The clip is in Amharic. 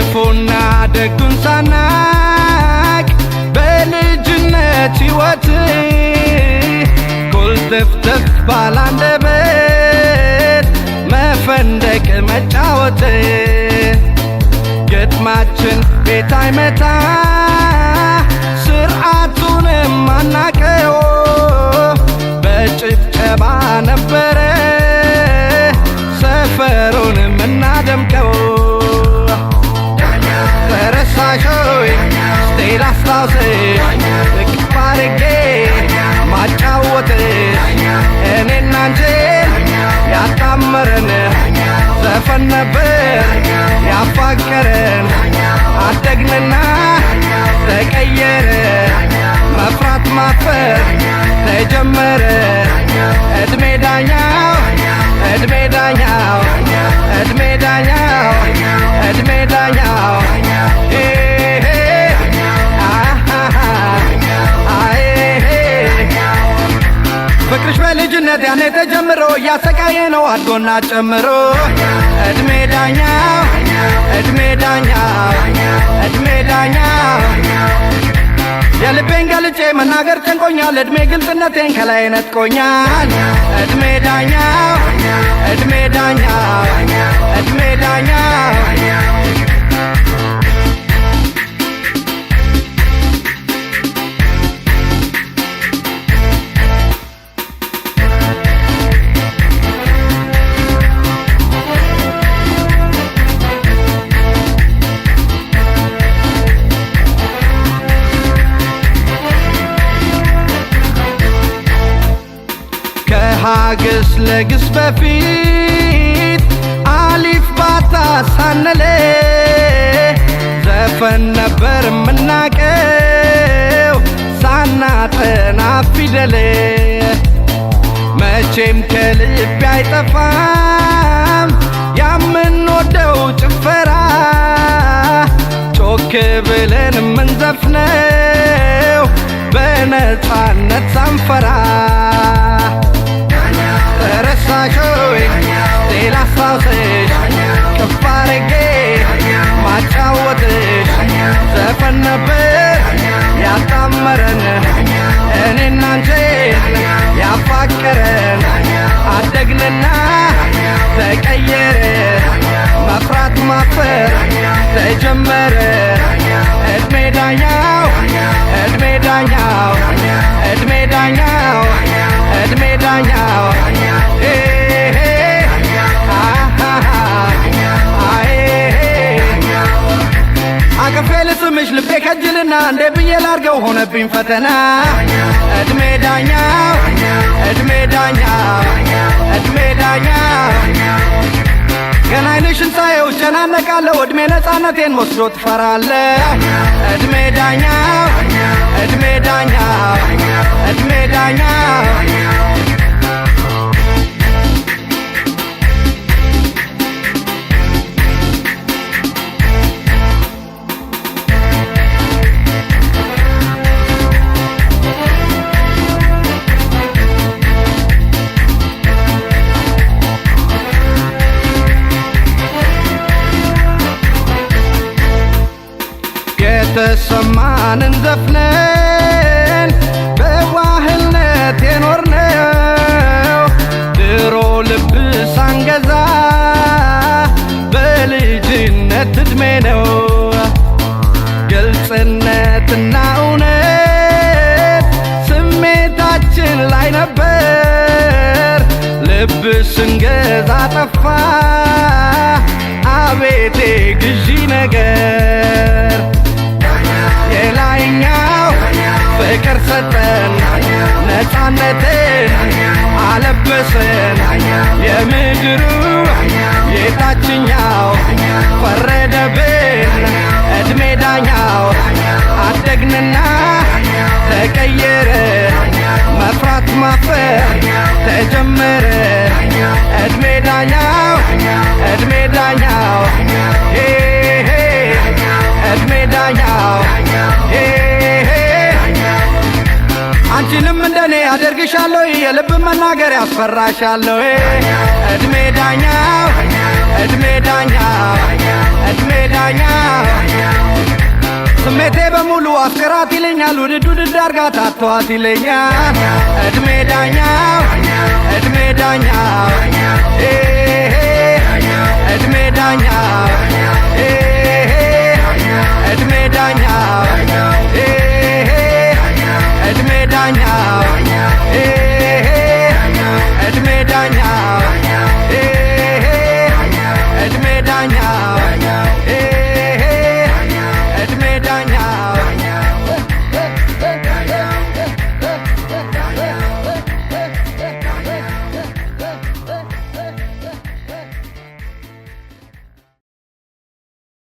ክፉና ደጉን ሳናቅ በልጅነት ሕይወት ኩልትፍትፍ ባላንደበት መፈንደቅ መጫወት ግጥማችን ቤት አይመታ ስርዓቱንም አናቀው በጭብጨባ ነበረ ሰፈሩን የምናደምቀው። ተረሳሾይ still አስታውስሽ እቅፍ አድርጌ ማጫወትሽ እኔና አንቺን ያጣመረን ዘፈን ነበር ያፋቀረን። አደግንና ተቀየረ መፍራት ማፈር ተጀመረ። እድሜ ዳኛው፣ እድሜ ዳኛው፣ እድሜ ዳኛው፣ እድሜ ዳኛው። ኤሄ አሃሃ አኤሄ። ፍቅርሽ በልጅነት ያኔ ተጀምሮ እያሰቃየ ነው አድጎና ጨምሮ። እድሜ ዳኛው፣ እድሜ ዳኛው፣ እድሜ ዳኛው። የልቤን ገልጬ መናገር ጨንቆኛል። እድሜ ግልጽነቴን ከላይ ነጥቆኛል። እድሜ ዳኛው፣ እድሜ ዳኛው፣ እድሜ ዳኛው። ከሀግስ ለግስ በፊት አሊፍ ባታ ሳንል ዘፈን ነበር የምናቀው ሳናጠና ፊደል። መቼም ከልቤ አይጠፋም የምንወደው ጭፈራ ጮክ ብለን የምንዘፍነው በነፃነት ሳንፈራ። ረሳሾይ ሌላ አስታውስሽ ከፍ አድርጌ ማጫወትሽ ዘፈን ነበር ያጣመረን እኔና አንቺን ያፋቀረን። አደግንና ተቀየረ መፍራት ማፈር ተጀመረ። እድሜ ዳኛው፣ እድሜ ዳኛው፣ እድሜ ዳኛው፣ እድሜ ዳኛው። ኤሄ አሃሃ አኤሄ። አቅፌ ልስምሽ ልቤ ከጅልና እንዴ ብዬ ላርገው ሆነብኝ ፈተና። እድሜ ዳኛው፣ እድሜ ዳኛው፣ እድሜ ዳኛው። ገና ዓይንሽን ሳየው እጨናነቃለሁ። እድሜ ነፃነቴን ወስዶ ትፈራለህ። እድሜ ዳኛው፣ እድሜ ዳኛው፣ እድሜ ዳኛው። የተሰማንን ዘፍነን በዋህነት የኖርነው ድሮ ልብ ሳንገዛ በልጅነት ዕድሜ ነው። ግልጽነትና እውነት ስሜታችን ላይ ነበር። ልብ ስንገዛ ጠፋ አቤቴ ግዢ ነገር። የላይኛው ፍቅር ሰጠን ነፃነትን አለበሰን የምድሩ የታችኛው ፈረደብን። እድሜ ዳኛው። አደግንና ተቀየረ መፍራት ማፈር ተጀመረ። እድሜ ዳኛው፣ እድሜ ዳኛው፣ ኤሄ እድሜ ዳኛው፣ ኤሄ። አንቺንም እንደኔ አደርግሻለሁ የልብ መናገር ያስፈራሻለሁ። እድሜ ዳኛው፣ እድሜ ዳኛው፣ እድሜ ዳኛው። አፍቅራት ይለኛል፣ ውድድ ውድድ አርጋት አተዋት ይለኛል። እድሜ ዳኛው፣ እድሜ ዳኛው፣ እድሜ ዳኛው።